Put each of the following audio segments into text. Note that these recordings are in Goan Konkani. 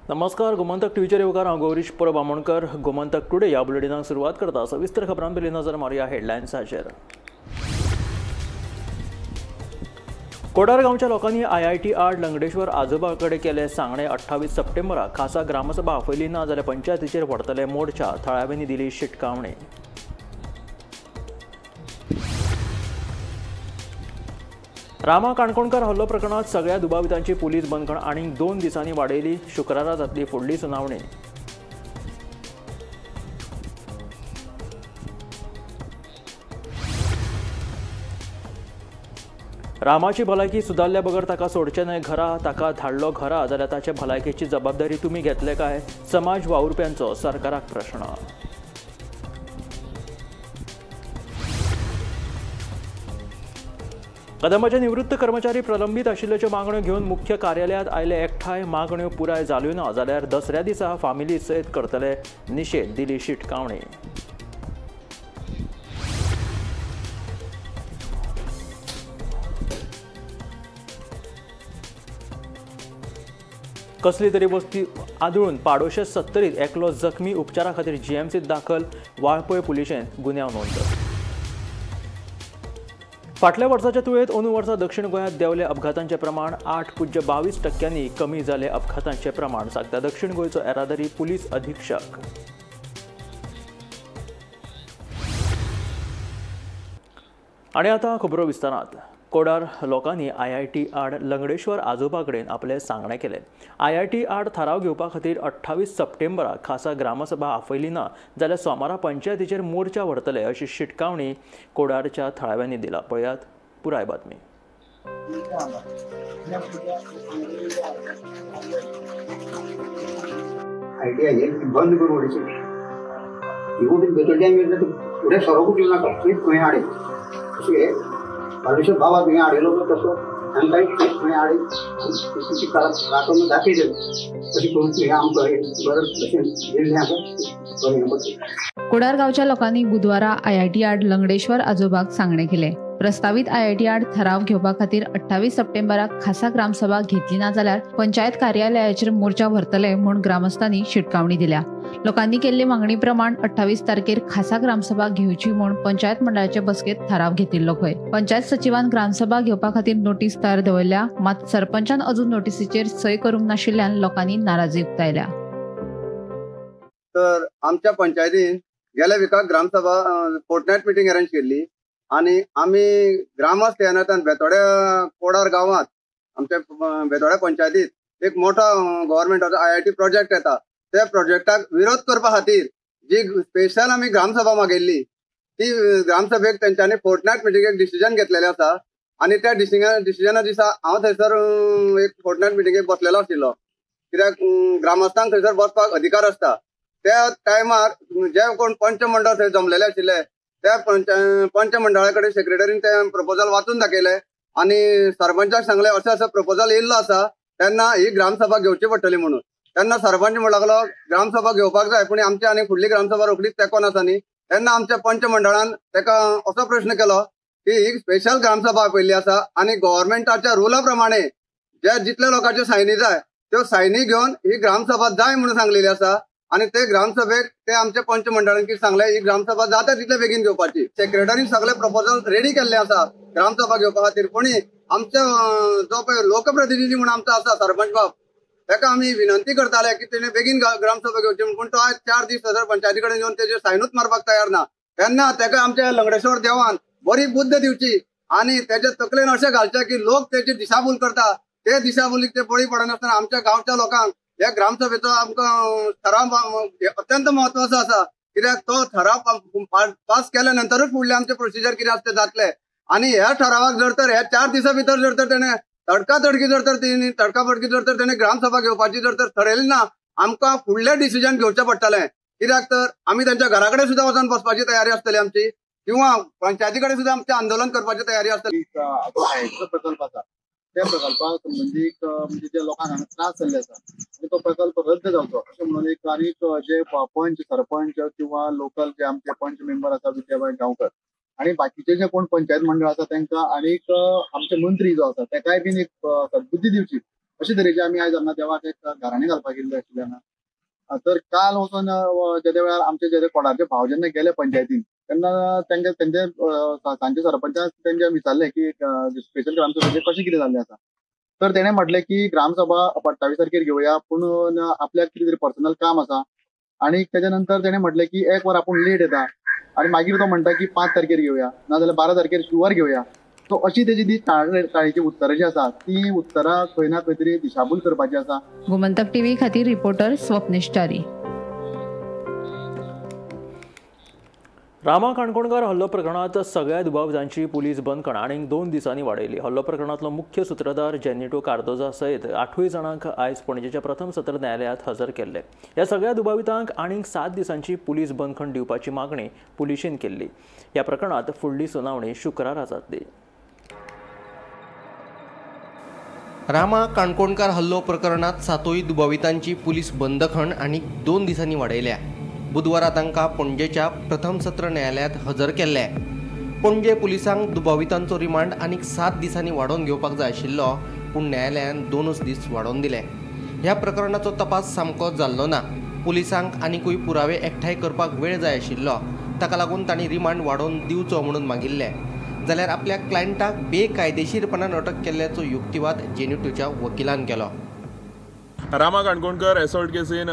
नमस्कार, गोमंतक टीव्हीचेर येवकार. हांव गौरीश परब आमोणकर. गोमंतक टुडे ह्या बुलेटिनाक सुरवात करता. सविस्तर खबरां पयलीं नजर मारुया हेडलायन्साचेर. कोडार गांवच्या लोकांनी आयआयटी आड लंगडेश्वर आजोबा कडेन केले सांगणे. 28 सप्टेंबराक खासा ग्रामसभा आपयली ना जाल्यार पंचायतीचेर व्हरतले मोर्चा. थळाव्यांनी दिली शिटकावणी. रामा काणकोणकर हल्लो प्रकरणात सगळ्या दुबावितांची पुलीस बंदखण आनीक 2 दिसांनी वाडयली. शुक्रारा जातली फुडली सुनावणी. रामाची भलायकी सुदारल्या बगर ताका सोडचें न्हय घरा. ताका धाडलो घरा जाल्यार ताचे भलायकेची जबाबदारी तुमी घेतले काय? समाज वावुरप्यांचो सरकाराक प्रश्न. कदंबाचे निवृत्त कर्मचारी प्रलंबीत आशिल्ल्याच्यो मागण्यो घेवन मुख्य कार्यालयांत आयले एकठांय. मागण्यो पुराय जाल्यो ना जाल्यार दसऱ्या दिसा फामिली सयत करतले निशेध. दिली शिटकावणी. कसली तरी वस्ती आदळून पाडोशे 70 एकलो जखमी. उपचारा खातीर जीएमसीत दाखल. वाळपय पुलिशेन गुन्यांव नोंद. फाटल्या वर्साच्या तुळेत अंदू वर्सा दक्षिण गोंयांत देंवले अपघातांचें प्रमाण 8.22% कमी जालें. अपघातांचें प्रमाण सांगता दक्षिण गोंयचो येरादारी पुलीस अधीक्षक. आनी आतां खबरो विस्तारांत. कोडार लोकांनी आयआयटी आड लंगडेश्वर आजोबा कडेन आपले सांगणें केलें. आयआयटी आड थाराव घेवपा खातीर 28 सप्टेंबराक खासा ग्रामसभा आपयली ना जाल्यार सोमारा पंचायतीचेर मोर्चा व्हरतले अशी शिटकावणी कोडारच्या थळाव्यांनी दिला. पळयात पुराय बातमी. बंद करून उडयची फुडें सरोकूच येवं नाका, थंय खंय हाडे अशें परमेश्वर बाबा तुवें हाडिल्लो तसो तांकांय खंय हाडी राखून दाखयले तशें करून तुवें आमकां बरें भशेन दिल्लें आसा बरें करचें. कोडार गांवच्या लोकांनी बुधवारा आयआयटी आड लंगडेश्वर आजोबाक सांगणें केलें. प्रस्तावीत आयआयटी आड थाराव घेवपा खातीर 28 सप्टेंबराक खासा ग्रामसभा घेतली ना जाल्यार पंचायत कार्यालयाचेर मोर्चा व्हरतले म्हूण ग्रामस्थांनी शिटकावणी दिल्या. लोकांनी केल्ले मागणी प्रमाण 28 तारखेर खासा ग्रामसभा घेवची म्हूण पंचायत मंडळाचे बसकेत थाराव घेतिल्लो खंय. पंचायत सचिवान ग्रामसभा घेवपा खातीर नोटीस तयार दवरल्या, मात सरपंचान अजून नोटीसीचेर सय करूंक नाशिल्ल्यान लोकांनी नाराजी उक्तायल्या. तर आमच्या पंचायतीन गेल्या विकाक ग्रामसभा फोर्टनायट मिटींग अरेंज केल्ली आनी आमी ग्रामस्थ ह्या नात्यान बेतोड्या कोडार गांवांत आमच्या बेतोड्या पंचायतीत एक मोठो गव्हर्मेंटाचो आयआयटी प्रोजेक्ट येता. त्या प्रोजेक्टाक विरोध करपा खातीर जी स्पेशल आमी ग्रामसभा मागयल्ली ती ग्रामसभेक तेंच्यांनी फोर्टनायट मिटिंगेक डिसिजन घेतलेलें आसा. आनी त्या डिसिजना दिसा हांव थंयसर एक फोर्टनायट मिटिंगेक बसलेलो आशिल्लो. कित्याक ग्रामस्थांक थंयसर बसपाक अधिकार आसता. त्या टायमार जे कोण पंचमंडळ थंय जमलेले आशिल्ले त्या पंचमंडळा कडेन सेक्रेटरीन ते प्रपोजल वाचून दाखयले आनी सरपंचाक सांगलें अशें असो प्रपोजल येयल्लो आसा, तेन्ना ही ग्रामसभा घेवची पडटली म्हणून. तेन्ना सरपंच म्हणूंक लागलो ग्रामसभा घेवपाक जाय, पूण आमची आनी फुडली ग्रामसभा रोखडीच तेंकोन आसा न्ही. तेन्ना आमच्या पंचमंडळान ताका असो प्रश्न केलो की ही स्पेशल ग्रामसभा आपयल्ली आसा आनी गव्हर्मेंटाच्या रुला प्रमाणे जे जितल्या लोकांच्यो सायनी जाय त्यो सायनी घेवन ही ग्रामसभा जाय म्हणून सांगलेली आसा. आनी ते ग्रामसभेक ते आमच्या पंचमंडळान कितें सांगलें ही ग्रामसभा जाता तितले बेगीन घेवपाची. सेक्रेटरीन सगळे प्रपोजल रेडी केल्ले आसा ग्रामसभा घेवपा खातीर. पूण आमचे जो पळय लोकप्रतिनिधी म्हणून आमचो आसा सरपंच बाब, ताका आमी विनंती करताले की तेणे बेगीन ग्रामसभा घेवची, पूण तो आयज 4 दीस थंयसर पंचायती कडेन येवन तेजेर सायनूच मारपाक तयार ना. तेन्ना ताका आमच्या लंगडेश्वर देवान बरी बुद्द दिवची आनी तेजे तकलेन अशें घालचें की लोक तेजी दिशाभूल करता, ते दिशाभुलीक ते बळी पडनासतना आमच्या गांवच्या लोकांक ह्या ग्रामसभेचो आमकां ठराव अत्यंत महत्वाचो आसा. कित्याक तो ठराव पास केल्या नंतरूच फुडले आमचे प्रोसिजर कितें आसा ते जातले. आनी ह्या ठरावाक जर तर ह्या 4 दिसां भितर जर तर तेणें तडकातडकी जर तर तेणी तडकाफडकी जर तर तेणें ग्रामसभा घेवपाची जर तर ठरयली ना, आमकां फुडलें डिसिजन घेवचें पडटलें. कित्याक तर आमी तेंच्या घरा कडेन सुद्दां वचून बसपाची तयारी आसतली आमची, किंवा पंचायती कडेन सुद्दां आमचें आंदोलन करपाची तयारी आसतली. प्रकल्प आसा त्या प्रकल्पा संबंदीक म्हणजे जे लोकांक हांगा त्रास जाल्ले आसा आनी तो प्रकल्प रद्द जावचो अशें म्हणून एक आनीक जे पंच सरपंच किंवा लोकल जे आमचे पंच मेंबर आसा विद्याबाई गांवकर आनी बाकीचे जे कोण पंचायत मंडळ आसा तांकां आनीक आमचे मंत्री जो आसा ताकाय बीन एक सद्बुद्धी दिवची अशे तरेचे आमी आयज हांगा देवाक एक घराणें घालपाक गेल्ले आशिल्ले हांगा. तर काल वचून जेदे वेळार आमचे जे कोडारचे भाव जेन्ना गेले पंचायतीन तेन्ना तांचे तांचे सरपंचान तेंच्या विचारलें की स्पेशल ग्रामसभेचें कशें कितें जाल्लें आसा. तर तेणें म्हटलें की ग्रामसभा 28 तारखेर घेवया, पूण आपल्याक कितें तरी पर्सनल काम आसा. आनी तेच्या नंतर तेणें म्हटलें की एक वर आपूण लेट येता आनी मागीर तो म्हणटा की 5 तारखेर घेवया, नाजाल्यार 12 तारखेर शुवर घेवया. सो अशी तेजी ती टाळीची उत्तरां जी आसा ती उत्तरां खंय ना खंय तरी दिशाभूल करपाची आसा. गोमंतक टीव्ही खातीर रिपोर्टर स्वप्नेश च्यारी. रामा काणकोणकर हल्लो प्रकरणांत सगळ्या दुबावितांची पुलीस बंदखण आनीक 2 दिसांनी वाडयली. हल्लो प्रकरणांतलो मुख्य सुत्रधार जेनिटो कार्दोजा सयत 8 जाणांक आयज पणजेच्या प्रथम सत्र न्यायालयांत हजर केल्ले. ह्या सगळ्या दुबावितांक आनीक 7 दिसांची पुलीस बंदखण दिवपाची मागणी पुलिशेन केल्ली. ह्या प्रकरणांत फुडली सुनावणी शुक्रारा जातली. रामा काणकोणकार हल्लो प्रकरणांत 7 दुबावितांची पुलीस बंदखण आनीक 2 दिसांनी वाडयल्या. बुधवारा तांकां पणजेच्या प्रथम सत्र न्यायालयांत हजर केल्ले. पणजे पुलिसांक दुबावितांचो रिमांड आनीक 7 दिसांनी वाडोवन घेवपाक जाय आशिल्लो, पूण न्यायालयान 2 दीस वाडोवन दिले. ह्या प्रकरणाचो तपास सामको जाल्लो ना. पुलिसांक आनिकूय पुरावे एकठांय करपाक वेळ जाय आशिल्लो, ताका लागून तांणी रिमांड वाडोवन दिवचो म्हणून मागिल्लें. जाल्यार आपल्या क्लायंटाक बेकायदेशीरपणान अटक केल्ल्याचो युक्तिवाद जेनिटोच्या वकिलान केलो. रामा काणकोणकर एसॉल्ट केसीन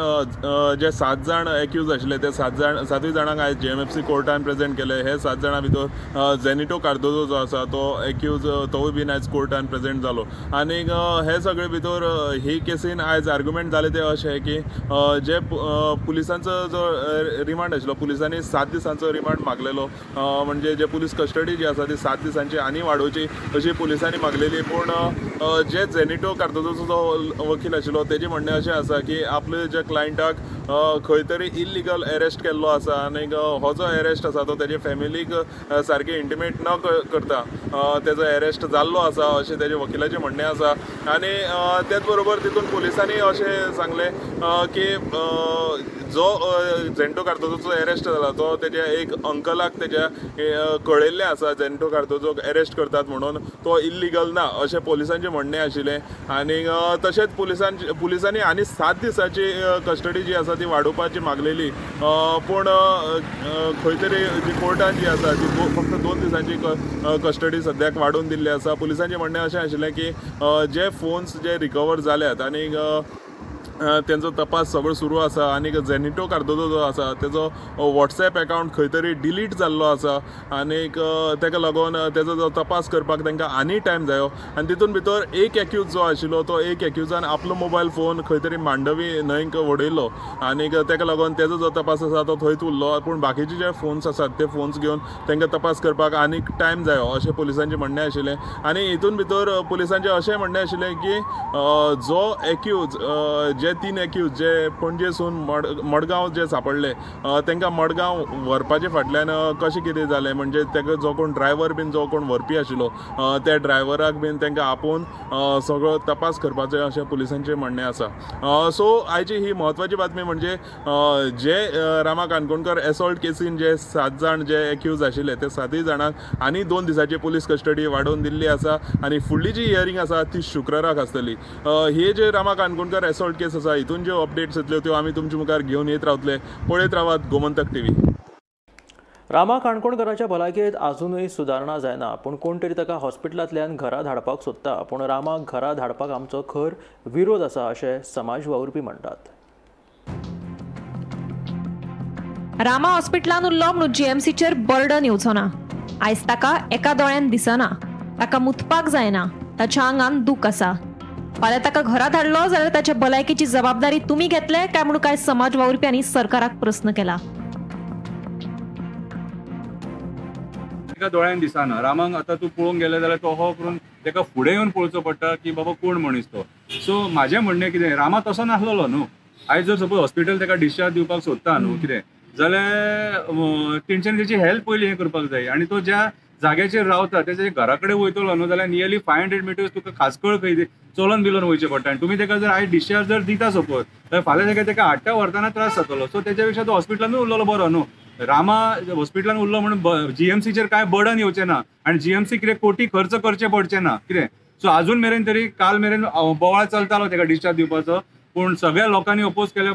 जे 7 जाण एक्यूज आशिल्ले ते 7 जाणांक आयज JMFC कोर्टान प्रेजेंट केले. हे 7 जाणां भितर जेनिटो कार्दोजो जो आसा तो एक्यूज तोवूय बीन आयज कोर्टान प्रेजेंट जालो. आनीक हे सगळे भितर ही केसीन आयज आर्ग्युमेंट जाले ते अशें की जे पुलिसांचो जो रिमांड आशिल्लो, पुलिसांनी 7 दिसांचो रिमांड मागलेलो, म्हणजे जे पुलीस कस्टडी जी आसा ती 7 दिसांची आनी वाडोवची अशी पुलिसांनी मागलेली. पूण जे जेनिटो कार्दोजोचो जो वकील आशिल्लो तेजी म्हणणें अशें आसा की आपले ज्या क्लायंटाक खंय तरी इल्लिगल अरेस्ट केल्लो आसा आनी हो जो अरेस्ट आसा तो तेजे फॅमिलीक सारकें इंटिमेट न करता तेजो अरेस्ट जाल्लो आसा अशें तेजे वकिलाचें म्हणणें आसा. आनी तेच बरोबर तितून पुलिसांनी अशें सांगलें की जो जेनिटो कार्दोजोचो अरेस्ट जाला तो तेज्या एक अंकलाक तेज्या कळयल्लें आसा जेनिटो कार्दोजोक अरेस्ट करतात म्हणून, तो इल्लिगल ना अशें पुलिसांचें म्हणणें आशिल्लें. आनी तशेंच पुलिसांनी आनी 7 दिसांची कस्टडी जी आसा ती वाडोवपाची मागलेली, पूण खंय तरी जी कोर्टान जी आसा ती फक्त 2 दिसांची कस्टडी सद्याक वाडोवन दिल्ली आसा. पुलिसांचें म्हणणें अशें आशिल्लें की जे फोन्स जे रिकवर जाल्यात आनी तेंचो तपास सगळो सुरू आसा आनी जेनिटो कार्दोजो जो आसा तेजो वॉट्सएप एकावंट खंय तरी डिलीट जाल्लो आसा आनीक तेका लागून तेजो जो तपास करपाक तांकां आनी टायम जायो. आनी तितून भितर एक एक्यूज जो आशिल्लो तो एक एक्यूजान आपलो मोबायल फोन खंय तरी मांडवी न्हंयक वडयलो आनीक तेका लागून तेजो जो तपास आसा तो थंयच उरलो, पूण बाकीचे जे फोन्स आसात ते फोन्स घेवन तांकां तपास करपाक आनीक टायम जायो अशें पुलिसांचें म्हणणें आशिल्लें. आनी हितून भितर पुलिसांचें अशें म्हणणें आशिल्लें की जो एक्यूज जे 3 एक्यूज जे पणजेसून मडगांव जे सापडले तांकां मडगांव व्हरपाचे फाटल्यान कशें कितें जालें, म्हणजे ताका जो कोण ड्रायव्हर बीन जो कोण व्हरपी आशिल्लो त्या ड्रायव्हराक बीन तांकां आपोवन सगळो तपास करपाचें अशें पुलिसांचें म्हणणें आसा. सो आयची ही म्हत्वाची बातमी म्हणजे जे रामा काणकोणकर एसॉल्ट केसीन जे 7 जाण जे एक्यूज आशिल्ले ते 7 जाणांक आनी 2 दिसांची पुलीस कस्टडी वाडोवन दिल्ली आसा आनी फुडली जी हियरींग आसा ती शुक्राराक आसतली. हे जे रामा काणकोणकर एसॉल्ट केस आसा हितून ज्यो अपडेट्स येतल्यो त्यो आमी तुमच्या मुखार घेवन येत रावतले. पळयत रावात गोमंतक टीव्ही. रामा काणकोणकराच्या भलायकेंत आजुनूय सुदारणा जायना, पूण कोण तरी ताका हॉस्पिटलांतल्यान घरा धाडपाक सोदता, पूण रामाक घरा धाडपाक आमचो खर विरोध आसा अशें समाज वावुरपी म्हणटात. रामा हॉस्पिटलान उरलो म्हणून जीएमसीचेर बर्डन येवचो ना. आयज ताका एका दोळ्यान दिसना, ताका मुतपाक जायना, ताच्या आंगान दूख आसा. फाल्यां ताका घरा धाडलो जाल्यार ताच्या भलायकेची जबाबदारी तुमी घेतले काय म्हणून कांय समाज वावुरप्यांनी सरकाराक प्रस्न केला. ताका दोळ्यान दिसना रामाक, आतां तूं पळोवंक गेले जाल्यार तो हो करून ताका फुडें येवन पळोवचो पडटा की बाबा कोण मनीस तो. सो म्हाजें म्हणणें कितें, रामा तसो नासलेलो न्हू. आयज जर सपोज हॉस्पिटल ताका डिस्चार्ज दिवपाक सोदता न्हू कितें जाल्यार तेंच्यांनी तेची हेल्थ पयलीं हें करपाक जाय. आनी तो ज्या जाग्याचेर रावता तेच्या घरा कडेन वयतलो न्हू जाल्यार नियरली 500 मिटर्स तुका खासकळ खंय चलोन बिलोन वयचें पडटा. आनी तुमी ताका जर आयज डिस्चार्ज जर दिता सपोज जाल्यार फाल्यां ताका ताका हाडटा व्हरतना त्रास जातलो. सो तेच्या पेक्षा तो हॉस्पिटलानूय उरलेलो बरो न्हू. रामा हॉस्पिटलान उरलो म्हणून जीएमसीचेर कांय बर्डन येवचें ना आनी जीएमसी कितें कोटी खर्च करचे पडचे ना कितें. सो अजून मेरेन तरी काल मेरेन बोवाळ चलतालो तेका डिस्चार्ज दिवपाचो, पूण सगळ्या लोकांनी अपोज केल्या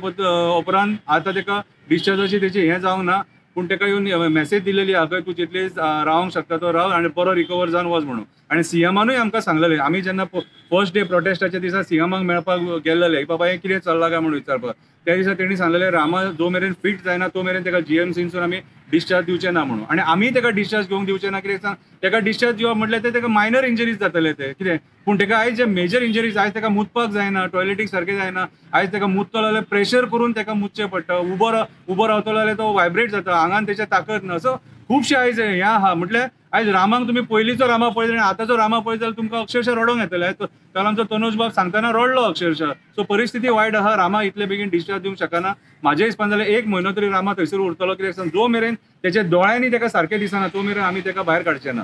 उपरांत आतां तेका डिस्चार्जाची तेची हें जावंक ना. पूण तेका येवन मॅसेज दिलेली आहा तूं जितले रावंक शकता तो राव आनी बरो रिकवर जावन वच म्हणून. आनी सीएमानूय आमकां सांगलेलें, आमी जेन्ना फर्स्ट डे प्रोटेस्टाच्या दिसा सीएमाक मेळपाक गेल्लेले बाबा हें कितें चल्लां काय म्हणून विचारपाक, त्या दिसा तेणी सांगलेलें रामा जो मेरेन फिट जायना तो मेरेन तेका जीएमसीनसून आमी डिस्चार्ज दिवचे ना म्हणून. आनी आमी तेका डिस्चार्ज घेवंक दिवचे ना, कित्याक सांग तेका डिस्चार्ज दिवप म्हटल्यार ते तेका मायनर इंजरीज जातले ते कितें, पूण तेका आयज जे मेजर इंजरीज आयज तेका मुतपाक जायना, टॉयलेटीक सारकें जायना, आयज तेका मुतलो जाल्यार प्रेशर करून तेका मुतचें पडटा, उबो रावतलो जाल्यार तो वायब्रेट जाता, आंगान तेच्या ताकद ना. सो खुबशे आयज हें आहा. म्हटल्यार आयज रामाक तुमी पयलींचो रामा पळयत आनी आतांचो रामा पळयत जाल्यार तुमकां अक्षरशः रडोंक येतलें. काल आमचो तनोज बाब सांगतना रडलो अक्षरशः. सो परिस्थिती वायट आहा, रामा इतले बेगीन डिस्चार्ज दिवंक शकना. म्हाज्या हिसपान जाल्यार एक म्हयनो तरी रामा थंयसर उरतलो, कित्याक सांग जो मेरेन तेच्या दोळ्यांनी तेका सारकें दिसना तो मेरेन आमी तेका भायर काडचे ना.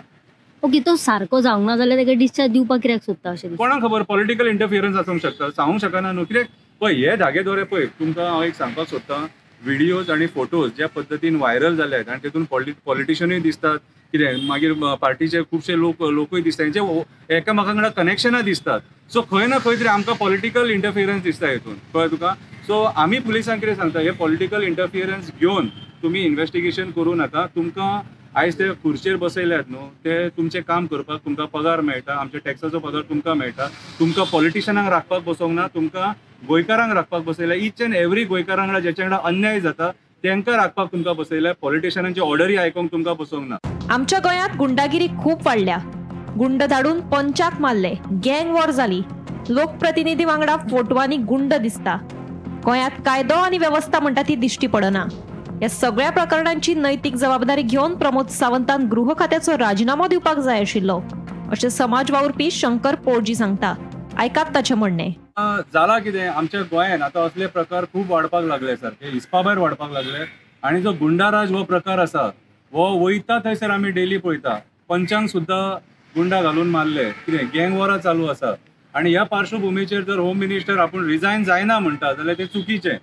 ओके, तो सारको जावंक ना जाल्यार तेका डिस्चार्ज दिवपाक कित्याक सोदता अशें कोणाक खबर, पॉलिटिकल इंटरफियरन्स आसूंक शकता, सांगूंक शकना न्हू. कित्याक पळय हे धागे दोरे पळय तुमकां हांव एक सांगपाक सोदतां, व्हिडियोज आनी फोटोज ज्या पद्दतीन व्हायरल जाल्यात आनी तेतून पॉलिटिशनूय दिसतात कितें, मागीर पार्टीचे खुबशे लोकूय दिसता, हेंचे एकामेकां वांगडा कनेक्शनां दिसतात. सो खंय ना खंय तरी आमकां पॉलिटिकल इंटरफियरन्स दिसता हितून, कळ्ळें तुका. सो आमी पुलिसांक कितें सांगता, हे पॉलिटिकल इंटरफियरन्स घेवन तुमी इन्वेस्टिगेशन करूं नाका. तुमकां आयज ते खुर्चेर बसयल्यात न्हू, ते तुमचें काम करपाक तुमकां पगार मेळटा, आमच्या टॅक्साचो पगार तुमकां मेळटा, तुमकां पॉलिटिशनांक राखपाक बसोवंक ना, तुमकां गोंयकारांक राखपाक बसयल्या. इच एंड एवरी गोंयकारां वांगडा जेच्या वांगडा अन्याय जाता तेंकां राखपाक तुमकां बसयल्या, पॉलिटिशनांची ऑर्डरी आयकूंक तुमकां बसोवंक ना. आमच्या गोंयांत गुंडागिरी खूब वाडल्या, गुंड धाडून पंचाक मारले, गँग वॉर जाली, लोकप्रतिनिधी वांगडा फोटवांनी गुंड दिसता. गोंयांत कायदो आनी वेवस्था म्हणटा ती दिश्टी पडना. ह्या सगळ्या प्रकरणांची नैतीक जबाबदारी घेवन प्रमोद सावंतान गृह खात्याचो राजिनामो दिवपाक जाय आशिल्लो अशें समाज वावुरपी शंकर पोळजी सांगता. आयकात ताचें म्हणणें. जाला कितें, आमच्या गोंयांत आतां असले प्रकार खूब वाडपाक लागले, सारके हिसपा भायर वाडपाक लागले. आनी जो गुंडाराज हो प्रकार आसा हो वयता थंयसर आमी डेली पळयता. पंचांक सुद्दां गुंडा घालून मारले, कितें गँग वॉरां चालू आसा. आनी ह्या पार्श्वभुमीचेर जर होम मिनिस्टर आपूण रिजायन जायना म्हणटा जाल्यार तें चुकीचें,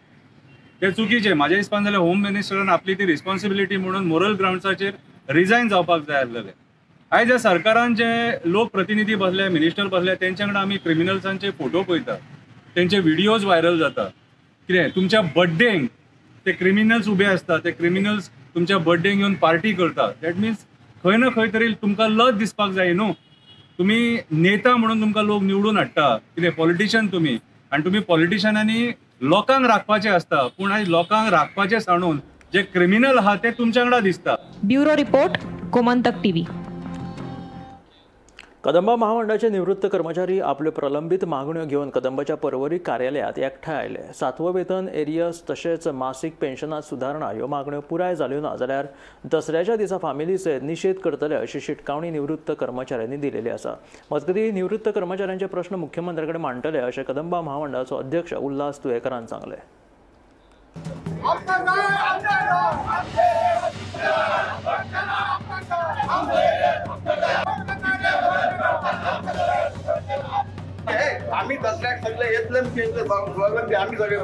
तें चुकीचें. म्हाज्या हिसपान जाल्यार होम मिनिस्टरान आपली ती रिस्पॉन्सिबिलिटी म्हणून मोरल ग्रावंड्साचेर रिजायन जावपाक जाय आसलेलें. आयज ह्या सरकारान जे लोक प्रतिनिधी बसले, मिनिस्टर बसले, तेंच्या वांगडा आमी क्रिमिनल्सांचे फोटो पळयता, तेंचे व्हिडियोज व्हायरल जाता. कितें तुमच्या बड्डेंक ते क्रिमिनल्स उबे आसता, ते क्रिमिनल्स तुमच्या बड्डेंक येवन पार्टी करता. That means खंय ना खंय तरी तुमकां लज दिसपाक जाय न्हू. तुमी नेता म्हणून तुमकां लोक निवडून हाडटा, कितें पॉलिटिशन तुमी, आनी तुमी पॉलिटिशनांनी लोकांक राखपाचें आसता, पूण आयज लोकांक राखपाचें सांडून जे क्रिमिनल आहा ते तुमच्या वांगडा दिसता. Bureau report, Gomantak TV. Kadamba महामंडळाचे निवृत्त कर्मचारी आपल्यो प्रलंबीत मागण्यो घेवन कदंबाच्या पर्वरी कार्यालयांत एकठांय आयले. सातवो वेतन, एरियस तशेंच मासीक पेन्शनांत सुदारणा ह्यो मागण्यो पुराय जाल्यो ना जाल्यार दसऱ्याच्या दिसा फामिली सयत निशेध करतले अशी शिटकावणी निवृत्त कर्मचाऱ्यांनी दिलेली आसा. मजगतीं निवृत्त कर्मचाऱ्यांचे प्रश्न मुख्यमंत्र्या कडेन मांडटले अशें कदंबा महामंडळाचो अध्यक्ष उल्हास तुयेंकारान सांगलें. आम्ही दसऱ्याक सगळे येतले आम्ही सगळे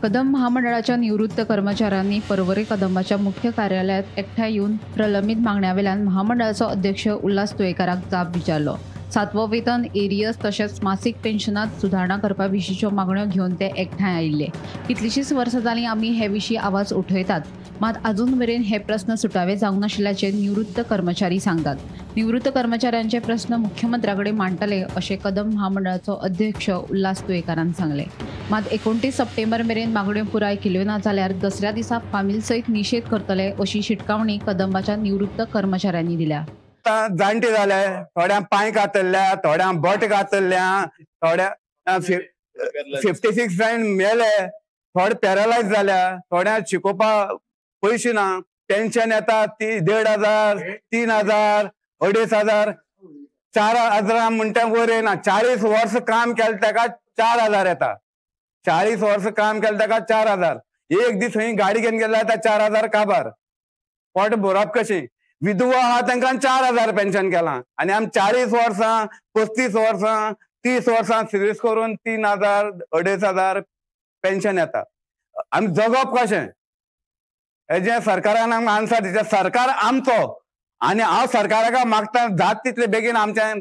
कदंब महामंडळाच्या निवृत्त कर्मचाऱ्यांनी पर्वरी कदंबाच्या मुख्य कार्यालयात एकठांय येवन प्रलंबीत मागण्या वेल्यान महामंडळाचो अध्यक्ष उल्हास तुयेंकाराक जाप विचारलो. सातवो वेतन, एरियस तशेंच मासीक पेन्शनांत सुदारणा करपा विशींच्यो मागण्यो घेवन ते एकठांय आयिल्ले. कितलींशींच वर्सां जालीं आमी हे विशीं आवाज उठयतात, मात अजून मेरेन हे प्रस्न सुटावे जावंक नाशिल्ल्याचें निवृत्त कर्मचारी सांगतात. निवृत्त कर्मचाऱ्यांचे प्रस्न मुख्यमंत्र्या कडेन मांडटले अशें कदंब महामंडळाचो अध्यक्ष उल्हास तुयेंकारान सांगलें. मात 29 सप्टेंबर मेरेन मागण्यो पुराय केल्यो ना जाल्यार दसऱ्या दिसा फामील सयत निशेध करतले अशी शिटकावणी कदंबाच्या निवृत्त कर्मचाऱ्यांनी दिल्या. जाणटे जाले, थोड्यांक पांय कातरल्या, थोड्यांक बोट कातरल्या, थोड्या 56 जाण मेले, थोडे पॅरालायज जाल्या, थोड्यांक शिकोवपाक पयशे ना, पेन्शन येता ती 1500, 3000, 2500, 4000 म्हणटा वयर येना. 40 वर्स काम केलें ताका 4000 येता, 40 वर्स काम केलें ताका 4000. एक दीस खंय गाडी घेवन गेल्यार 4000 काबार, पोट भरप कशें? विधवा आहा तांकां 4000 पेन्शन केलां आनी आमी 40 वर्सां, 35 वर्सां, 30 वर्सां सर्वीस करून 3,000 2,500 पेन्शन येता. आमी जगप कशें हेजें सरकारान आमकां आन्सर दिता. सरकार आमचो आनी हांव सरकाराक मागता जात तितले बेगीन आमच्या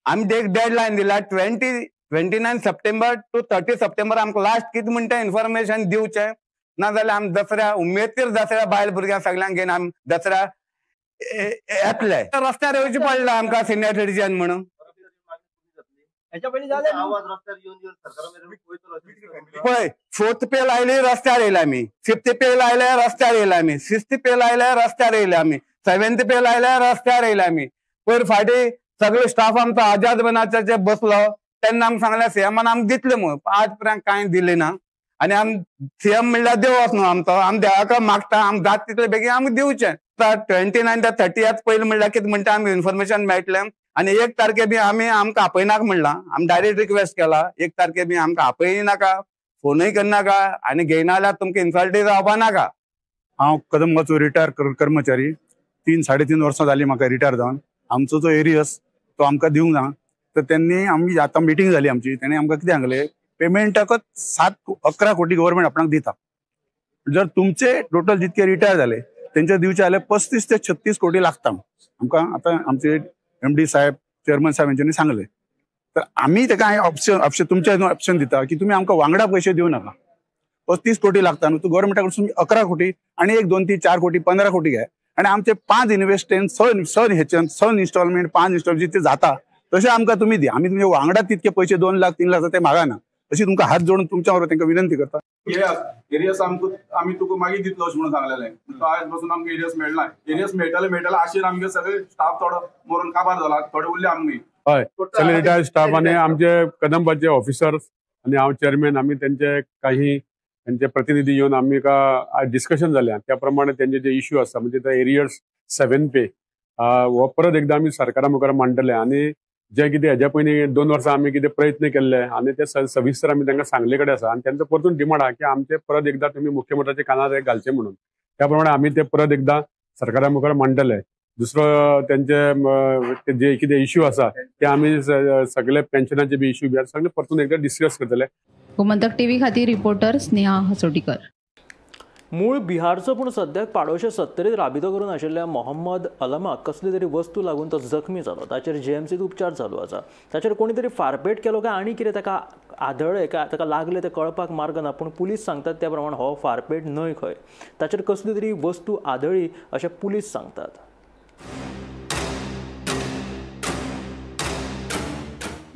आमी एक डेडलायन दिला 29 सप्टेंबर टू 30 सप्टेंबर आमकां लास्ट कितें म्हणटा इन्फॉर्मेशन दिवचें, ना जाल्यार आमी दसऱ्या उमेदीर दसऱ्या बायल भुरग्यांक सगल्यांक घेवन आमी दसऱ्या येतले. रस्त्यार येवचें पडलें आमकां सिनियर सिटीजन म्हणून. पळय 4th पे लायली रस्त्यार येयले आमी, 5th पे लायले रस्त्यार येयले आमी, 6th पे लायले रस्त्यार येयले आमी, 7th पे लायले रस्त्यार येयले आमी. पयर फाटीं सगळे स्टाफ आमचो आजाद बनाचे बसलो तेन्ना आमकां सांगलें सीएमान आमकां दितले म्हणून, आज पर्यंत कांय दिलें ना. आनी आमी सीएम म्हणल्यार देवच न्हू आमचो, आमी देवाक मागता आमकां जात तितले बेगीन आमकां दिवचें. 29 ते 30 पयलीं म्हणल्यार कितें म्हणटा आमकां इन्फॉर्मेशन मेळटलें. आनी 1 तारखे बी आमी आमकां आपयनाका म्हणलां, आमी डायरेक्ट रिक्वेस्ट केला 1 तारखे बी आमकां आपय नाका, फोनूय करनाका आनी घेयना जाल्यार तुमकां इन्सल्टूय जावपा नाका. हांव कदंबाचो रिटायर कर्मचारी, 3-3.5 वर्सां जालीं म्हाका रिटायर जावन. आमचो जो एरियस तो आमकां दिवंक ना, तर तेन्नी आमी आतां मिटींग जाली आमची, तेणी आमकां कितें सांगलें पेमेंटाकच 7-11 कोटी गव्हर्मेंट आपणाक दिता. जर तुमचे टोटल जितके रिटायर जाले तेंचे दिवचे जाल्यार 35 ते 36 कोटी लागता आमकां. आतां आमचे एमडी साहेब चेअरमन साहेब हेंच्यांनी सांगलें, तर आमी तेका ऑप्शन तुमच्या ऑप्शन दिता की तुमी आमकां वांगडा पयशे दिवं नाका. 35 कोटी लागता न्हू, तूं गव्हर्मेंटा कडसून 11 कोटी आनी 1, 2, 3, 4 कोटी 15 कोटी घे आनी आमचे 5 इन्वेस्टमेंट 6 हेच्यान 6 इन्स्टॉलमेंट 5 इन्स्टॉलमेंट जितके जाता तशें आमकां तुमी दी. आमी तुमचे वांगडा तितके पयशे 2 लाख 3 लाख ते मागना. अशी तुमकां हात जोडून तुमच्या बरोबर तांकां विनंती करता. एरियस आमकां आमी तुका मागीर दितलो अशें म्हणून सांगलेलें, तो आयज पासून आमकां एरियस मेळना. एरियस मेळटले मेळटले आशेन आमगे सगळे स्टाफ थोडो मरून काबार जाला, थोडे उरले आमी. हय, सगळे रिटायर्ड स्टाफ आनी आमचे कदंबाचे ऑफिसर्स आनी हांव चेअरमॅन, आमी तेंचे काही तेंचे प्रतिनिधी येवन आमी आज डिस्कशन जालें. त्या प्रमाणे तेंचे जे इश्यू आसा म्हणजे ते एरियर्स 7 पे हो परत एकदां आमी सरकारा मुखार मांडटले. आनी जे कितें हेज्या पयलीं 2 वर्सां आमी कितें प्रयत्न केल्ले आनी ते सविस्तर आमी तांकां सांगले कडेन आसा आनी तेंचो परतून डिमांड आहा की आमचे परत एकदां तुमी मुख्यमंत्र्याच्या कानार घालचे म्हणून. त्या प्रमाणे आमी ते परत एकदां सरकारा मुखार मांडटले. दुसरो तेंचे जे कितें इश्यू आसा ते आमी सगळे पेन्शनाचे बी इश्यू बी सगळे परतून एकदां डिस्कस करतले. गोमंतक टीव्ही खातीर रिपोर्टर स्नेहा हसोटीकर. मूळ बिहारचो पूण सद्याक पाडोशे 70 राबितो करून आशिल्ल्या मोहम्मद अलमाक कसली तरी वस्तू लागून तो जखमी जालो. ताचेर जीएमसीत उपचार चालू आसा. ताचेर कोणी तरी फारपेट केलो काय आनी कितें ताका आदळ्ळें काय ताका लागलें तें कळपाक मार्ग ना, पूण पुलीस सांगतात त्या प्रमाण हो फारपेट न्हय खंय, ताचेर कसली तरी वस्तू आदळ्ळी अशें पुलीस सांगतात.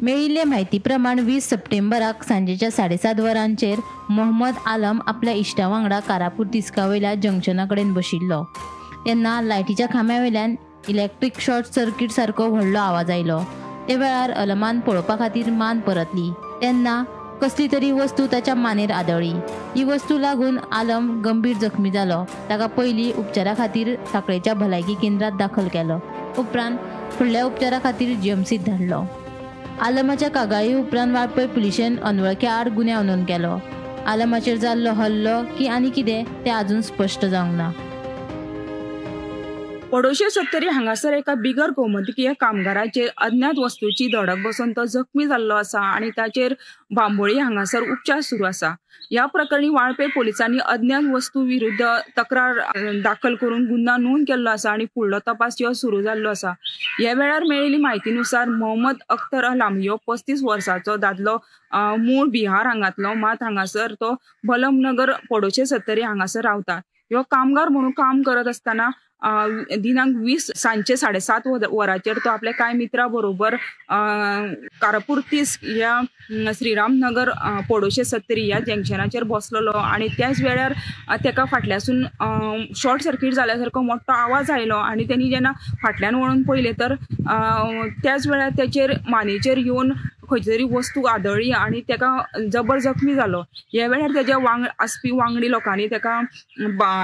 मेळिल्ले म्हायती प्रमाण 20 सप्टेंबराक सांजेच्या 7:30 वरांचेर मोहम्मद आलम आपल्या इश्टा वांगडा कारापूर तिस्का वयल्या जंक्शना कडेन बशिल्लो तेन्ना लायटीच्या खांब्या वयल्यान इलेक्ट्रीक शॉर्ट सर्किट सारको व्हडलो आवाज आयलो. ते वेळार अलमान पळोवपा खातीर मान परतली तेन्ना कसली तरी वस्तू ताच्या मानेर आदळ्ळी. ही वस्तू लागून आलम गंभीर जखमी जालो. ताका पयलीं उपचारा खातीर सांखळेच्या भलायकी केंद्रात दाखल केलो, उपरांत फुडल्या उपचारा खातीर जीएमसीत धाडलो. आलमाच्या कागाळी उपरांत वाळपय पुलिशेन अनवळख्या आड गुन्यांव नोंद केलो. आलमाचेर जाल्लो हल्लो की आनी कितें तें अजून स्पश्ट जावंक ना. पडोशे सत्तरी हांगासर एका बिगर गोमंतकीय कामगाराचेर अज्ञात वस्तूची धडक बसून तो जखमी जाल्लो आसा आनी ताचेर बांबोळी हांगासर उपचार सुरू आसा. ह्या प्रकरणी वाळपे पोलिसांनी अज्ञात वस्तू विरुद्ध तक्रार दाखल करून गुन्यांव नोंद केल्लो आसा आनी फुडलो तपास हो सुरू जाल्लो आसा. ह्या वेळार मेळिल्ली म्हायतीनुसार मोहम्मद अख्तर अलाम ह्यो 35 वर्सांचो दादलो मूळ बिहार हांगातलो, मात हांगासर तो बलमनगर पडोशे सत्तरी हांगासर रावता. ह्यो कामगार म्हणून काम करत आसतना दिनांक 20 सांजचे 7:30 वरांचेर तो आपल्या कांय मित्रां बरोबर कारापूर 30 ह्या श्रीरामनगर पडोशे सत्तरी ह्या जंक्शनाचेर बसलेलो आनी त्याच वेळार ताका फाटल्यासून शॉर्ट सर्कीट जाल्या सारको मोठो आवाज आयलो आनी तेणी जेन्ना फाटल्यान वळून पळयलें तर त्याच वेळार तेचेर मानेचेर येवन खंयची तरी वस्तू आदळ्ळी आनी ताका जबर जखमी जालो. ह्या वेळार तेज्या आसपी वांगडी लोकांनी ताका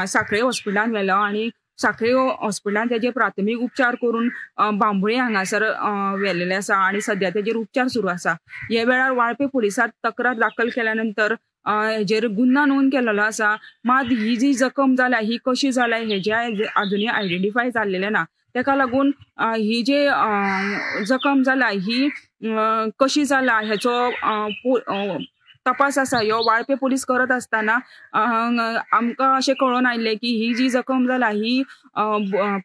सांखळे हॉस्पिटलान व्हेलो आनी सांखळे हॉस्पिटलान तेजे प्राथमीक उपचार करून बांबोळी हांगासर व्हेलेले आसा आनी सद्या तेजेर उपचार सुरू आसा. ह्या वेळार वाळपे पुलिसांत तक्रार दाखल केल्या नंतर हेजेर गुन्यांव नोंद केलेलो आसा. मात ही जी जखम जाल्या ही कशी जाल्या हेजे अजुनूय आयडेंटिफाय जाल्लेलें ना. ताका लागून ही जे जखम जाला ही कशी जाला हेचो तपास आसा ह्यो वाळपे पुलीस करत आसतना आमकां अशें कळोन आयिल्लें की ही जी जखम जाला ही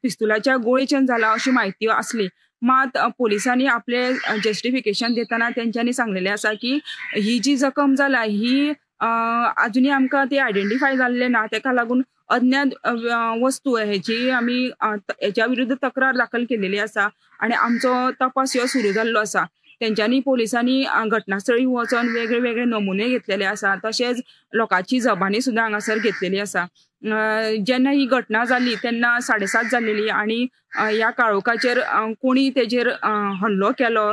पिस्तुलाच्या गोळेच्यान जाला अशी म्हायती आसली. मात पोलिसांनी आपले जस्टिफिकेशन दितना तेंच्यांनी सांगलेलें आसा की ही जी जखम जाला ही अजुनूय आमकां ती आयडेंटिफाय जाल्लें ना, ताका लागून अज्ञात वस्तू हेची आमी हेच्या विरुद्ध तक्रार दाखल केलेली आसा आनी आमचो तपास ह्यो सुरू जाल्लो आसा. तेंच्यांनी पोलिसांनी घटनास्थळी वचोन वेगळे वेगळे नमुने घेतलेले आसा, तशेंच लोकांची जबानी सुद्दां हांगासर घेतलेली आसा. जेन्ना ही घटना जाली तेन्ना 7:30 जाल्लेली आनी ह्या काळोखाचेर कोणी तेजेर हल्लो केलो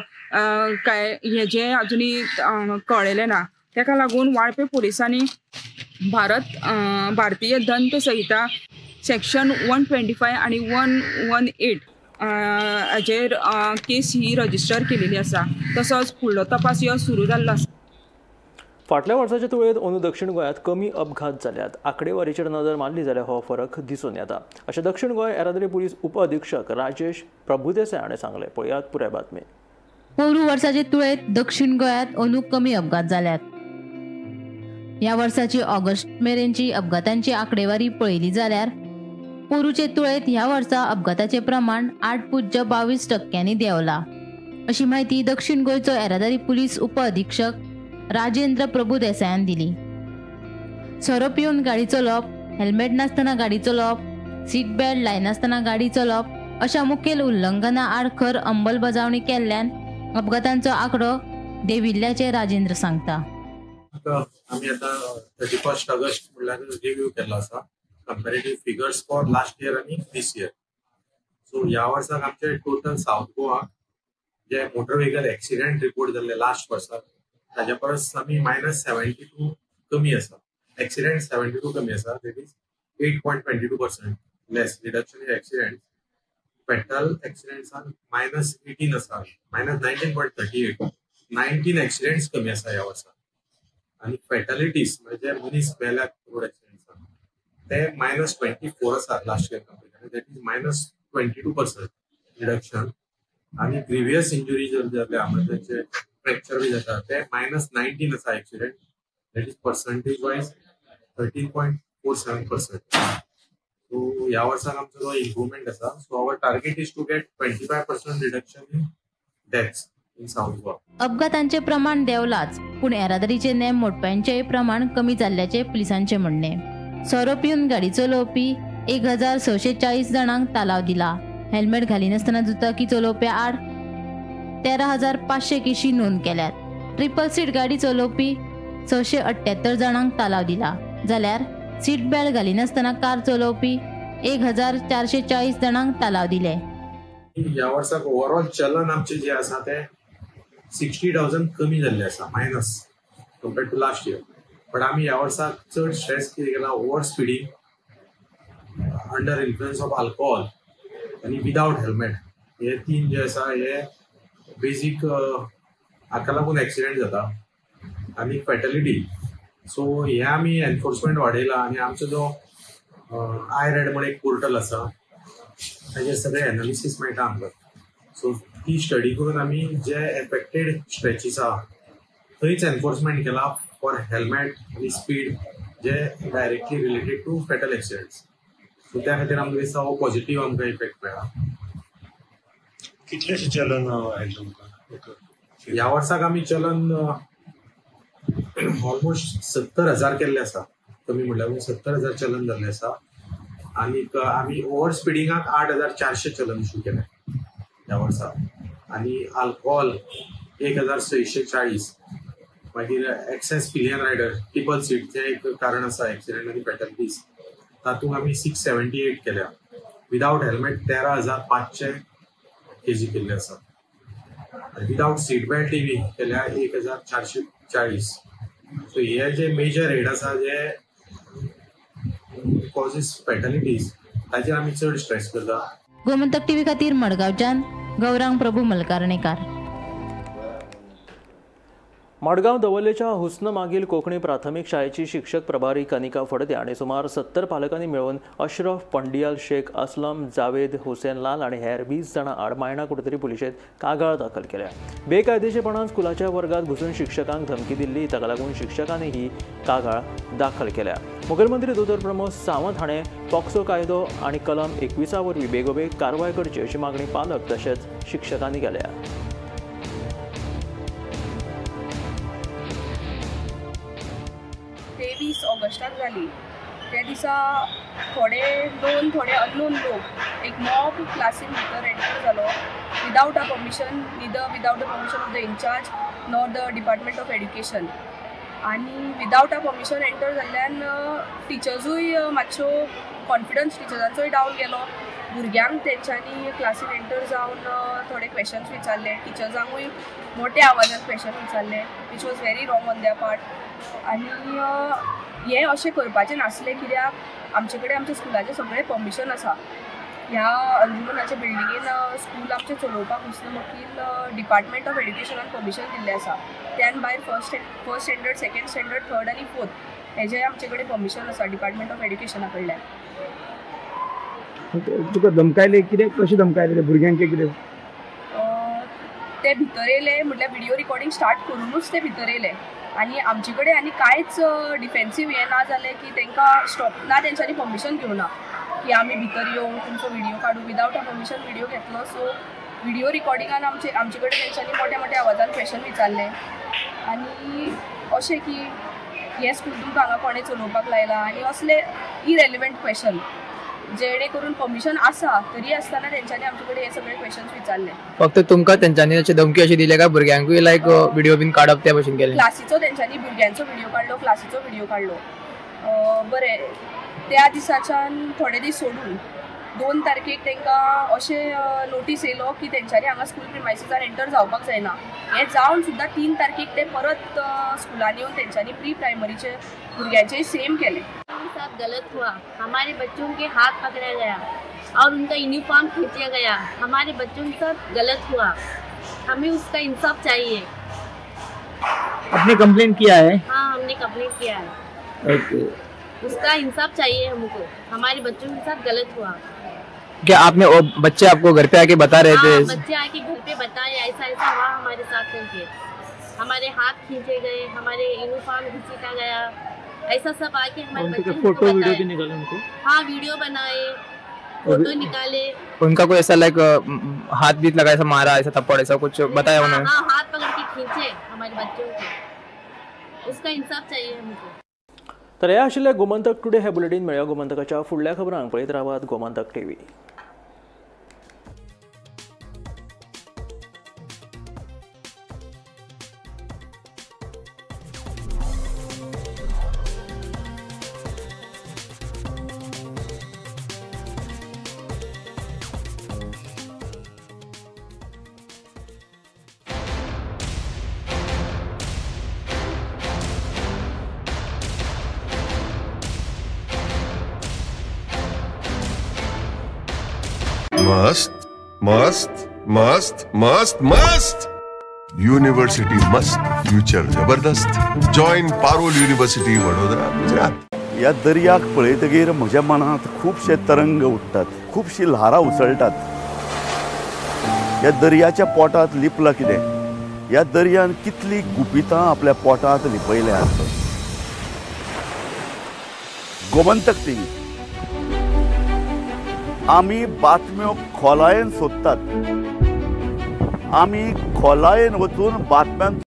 काय हेजें अजुनूय कळ्ळेलें ना. ताका लागून वाळपे पोलिसांनी भारतीय दंड संहिता सेक्शन 125 आनी 118 हाजेर केस ही रजिस्टर केलेली आसा. तसोच फुडलो तपास ह्यो सुरू जाल्लो आसा. फाटल्या वर्साच्या तुळेंत अंदू दक्षिण गोंयांत कमी अपघात जाल्यात. आंकडेवारीचेर नदर मारली जाल्यार हो फरक दिसून येता अशें दक्षिण गोंय येरादारी पुलीस उपअधिक्षक राजेश प्रभुदेसाय हाणें सांगलें. पळयात पुराय बातमी. पोरू वर्साचे तुळेंत दक्षिण गोंयांत अंदू कमी अपघात जाल्यात. ह्या वर्साची ऑगस्ट मेरेनची अपघातांची आंकडेवारी पळयली जाल्यार पोरूचे तुळेंत ह्या वर्सा अपघाताचें प्रमाण 8.22% देंवला अशी म्हायती दक्षिण गोंयचो येरादारी पुलीस उपअधिक्षक राजेंद्र प्रभू देसायान दिली. सोरो पिवन गाडी चलोवप, हेल्मेट नासतना गाडी चलोवप, सीट बेल्ट लायनासतना गाडी चलोवप अशा मुखेल उल्लंघना आड खर अंमलबजावणी केल्ल्यान अपघातांचो आंकडो देंविल्ल्याचें राजेंद्र सांगता. आमी आतां 31 ऑगस्ट म्हणल्यार रिव्यू केल्लो आसा comparative figures for last year आनी दीस इयर. सो ह्या वर्साक आमचे टोटल सावथ गोवा जे मोटर व्हेकल एक्सिडेंट रिपोर्ट जाल्ले लास्ट वर्साक ताज्या परस आमी -72 कमी आसा. एक्सिडेंट 72 कमी आसा, that is 8.22% less reduction in accident. Fatal एक्सिडेंट्सान -18 आसा, -19.38, 19 एक्सिडेंट्स कमी आसा ह्या वर्सा. आनी फेटॅलिटीज म्हणजे मनीस मेल्यात रोड एक्सिडेंट्सान ते -24 आसा last year compare, that is -22% reduction. आनी ग्रिवियस इंजुरी जर जाल्या म्हणजे तांचे फ्रॅक्चर बी जाता ते -19 आसा accident, that is percentage wise 13.47%. So ह्या वर्साक आमचो जो इम्प्रुवमेंट आसा. So our target is to get 25% reduction in deaths in South Goa. अपघातांचे प्रमाण देंवलाच, पूण येरादारीचे नेम मोडप्यांचेय प्रमाण कमी जाल्ल्याचें पुलिसांचें म्हणणें. सोरो पिवन गाडी चलोवपी 1640 जाणांक तालाव दिला. हेल्मेट घालिनासतना दुचाकी चलोवप्या आड 13,500 केशी नोंद केल्यात. ट्रिपल सीट गाडी चलोवपी 678 जाणांक तालाव दिला, जाल्यार सीट बेल्ट घालिनासतना कार चलोवपी 1440 जाणांक तालाव दिले. ह्या वर्साक ओवरऑल चलन आमचें जें आसा तें 60,000 कमी जाल्लें आसा minus compared to last year. But आमी ह्या वर्साक चड स्ट्रेस कितें केला, over speeding, under influence of alcohol आनी विदावट हेल्मेट हे तीन जे आसा हे बेजीक हाका लागून एक्सिडेंट जाता आनी फेटलिटी. सो हे आमी एनफोर्समेंट वाडयला आनी आमचो जो I red म्हण एक पोर्टल आसा ताजेर सगळे एनालिसीस मेळटा आमकां. सो ती स्टडी करून आमी जे एफेक्टेड स्ट्रेचीस आहा थंयच एनफोर्समेंट केला फॉर हेल्मेट आनी speed J directly related to fatal accidents. So त्या खातीर आमकां दिसता हो पॉझिटिव्ह आमकां इफेक्ट मेळ्ळा. कितलेशे चलन आयलें तुमकां? ह्या वर्साक आमी चलन ऑलमोस्ट 70,000 केल्ले आसा, कमी म्हणल्यार 70,000 चलन जाल्ले आसा. आनीक आमी ओवर स्पिडिंगाक 8,400 चलन इशू केले ह्या वर्सा. आनी अल्कोहोल 1,640, मागीर एक्सेस पिलियन रायडर ट्रिपल सीटचें एक कारण आसा एक्सिडेंट आनी फेटलिटीज, तातूंत आमी 678 केल्या. विदावट हेल्मेट 13,500 केजी केल्ले आसा. विदावट सीट बेल्ट बी केल्या 1,440. सो हे जे मेजर हेड आसा जे कॉजीस फेटलिटीज ताचेर आमी चड स्ट्रेस करता. गोमंतक टीव्ही खातीर मडगांवच्यान गौरांग प्रभू मलकारणेकार. मडगांव दवर्लेच्या हुस्न मागील कोंकणी प्राथमीक शाळेची शिक्षक प्रभारी कनिका फडते आनी सुमार 70 पालकांनी मेळून अशरफ पंडियाल, शेख असलम, जावेद हुसेन लाल आनी हेर 20 जाणां आड मायणा कुडतरी पुलिशेंत कागाळ दाखल केल्या. बेकायदेशीरपणान स्कुलाच्या वर्गात घुसून शिक्षकांक धमकी दिल्ली, ताका लागून शिक्षकांनी ही कागाळ दाखल केल्या. मुखेलमंत्री दोतोर प्रमोद सावंत हाणें पॉक्सो कायदो आनी कलम 21 वरवीं बेगोबेग कारवाय करची अशी मागणी पालक तशेंच शिक्षकांनी केल्या. तेवीस ऑगस्टाक जाली त्या दिसा थोडे नोन थोडे अननोन लोक एक मॉब क्लासीन भितर एंटर जालो without a permission, neither without the permission of the incharge nor the department of education. आनी विदावट अ परमिशन एंटर जाल्ल्यान टिचर्सूय मातश्यो कॉन्फिडन्स टिचर्सांचोय डावन गेलो. भुरग्यांक तेंच्यांनी क्लासीन एंटर जावन थोडे क्वेशन्स विचारले, टिचर्सांकूय मोठ्या आवाजान क्वेशन विचारले, which was very wrong on their part. आनी हें अशें करपाचें नासलें कित्याक आमचे कडेन आमच्या स्कुलाचें सगळें परमिशन आसा. ह्या अंजुमनाच्या बिल्डिंगेन स्कूल आमचें चलोवपाक हुस्न वकील डिपार्टमेंट ऑफ एड्युकेशनान परमिशन दिल्लें आसा. त्यान भायर first standard, second standard, third आनी फोर्थ हेजें आमचे कडेन परमिशन आसा डिपार्टमेंट ऑफ एड्युकेशना कडल्यान. तुका धमकायले कितें, कशें धमकायले भुरग्यांक कितें? ते भितर येयले म्हटल्यार व्हिडियो रिकॉर्डिंग स्टार्ट करुनूच ते भितर येयले आनी आमचे कडेन आनी कांयच डिफेन्सीव हें ना जालें की तांकां स्टॉप ना, तेंच्यांनी परमिशन घेवना की आमी भितर येवन तुमचो व्हिडियो काडू. विदावट अ परमिशन व्हिडियो घेतलो. सो व्हिडियो रिकॉर्डिंगान आमचे कडेन तेंच्यांनी मोठ्या मोठ्या आवाजान क्वेशन विचारलें आनी अशें की हें स्कूल तुमकां हांगा कोणें चलोवपाक लायलां आनी असले इरेलिवंट क्वेशन जेणे करून परमिशन आसा तरी आसतना तेंच्यांनी आमचे कडेन हे सगळे क्वेशन्स विचारले. फक्त तुमकां तेंच्यांनी अशी धमकी अशी दिली काय भुरग्यांकूय लायक व्हिडियो बीन काडप त्या भशेन केलें? क्लासीचो तेंच्यांनी भुरग्यांचो व्हिडियो काडलो, क्लासीचो व्हिडियो काडलो. बरें, त्या दिसाच्यान थोडे दीस सोडून 2 तारखेक तांकां अशें नोटीस येयलो की तेंच्यांनी हांगा स्कूल प्रिमायसीसान एंटर जावपाक जायना. हें जावन सुद्दां 3 तारखेक ते परत स्कुलान येवन तेंच्यांनी प्री प्रायमरीचे भुरग्यांचें सेम केलें. साथ गलत हुआ, हमारे बच्चों के हाथ पकड़ा गया और उनका यूनिफॉर्म खींचा गया. हमारे बच्चों के साथ गलत हुआ, हमें उसका इंसाफ चाहिए. आपने कंप्लेंट किया है? हाँ, हमने कंप्लेंट किया है. ओके, उसका इंसाफ चाहिए हमको, हमारे बच्चों के साथ गलत हुआ. क्या आपने बच्चे आपको घर पे आके बता रहे थे? बच्चे आके घर पे बताए ऐसा ऐसा हुआ हमारे साथ करके, हमारे हाथ खींचे गए, हमारे यूनिफॉर्म घसीटा गया, ऐसा सब आके हमारे बच्चे फोटो वीडियो भी निकाले उनको? हाँ, वीडियो बनाए, फोटो निकाले. उनका कोई ऐसा लाइक हाथ भी लगा, ऐसा मारा, ऐसा थप्पड़, ऐसा कुछ बताया उन्होंने? हाँ, हाथ पकड़ के खींचे हमारे बच्चों को, उसका इंसाफ चाहिए हमको. तर हे आशिल्लें गोमंतक टुडे हे बुलेटीन. मेळया गोमंतकाच्या फुडल्या खबरांक. पळयत रावात गोमंतक टीव्ही. मस्त मस्त मस्त मस्त मस्त युनिव्हर्सिटी मस्त, फ्युचर जबरदस्त. Join Parul university, Vadodara, Gujarat. ह्या दर्याक पळयतगीर म्हज्या मनांत खुबशे तरंग उठ्ठात, खुबशी ल्हारां उसळटात. ह्या दर्याच्या पोटांत लिपलां कितें? ह्या दर्यान कितली गुपितां आपल्या पोटांत लिपयल्यांत. गोमंतक टीव्ही, आमी बातम्यो खोलायेन सोदतात, आमी खोलायेन वचून बातम्यांचो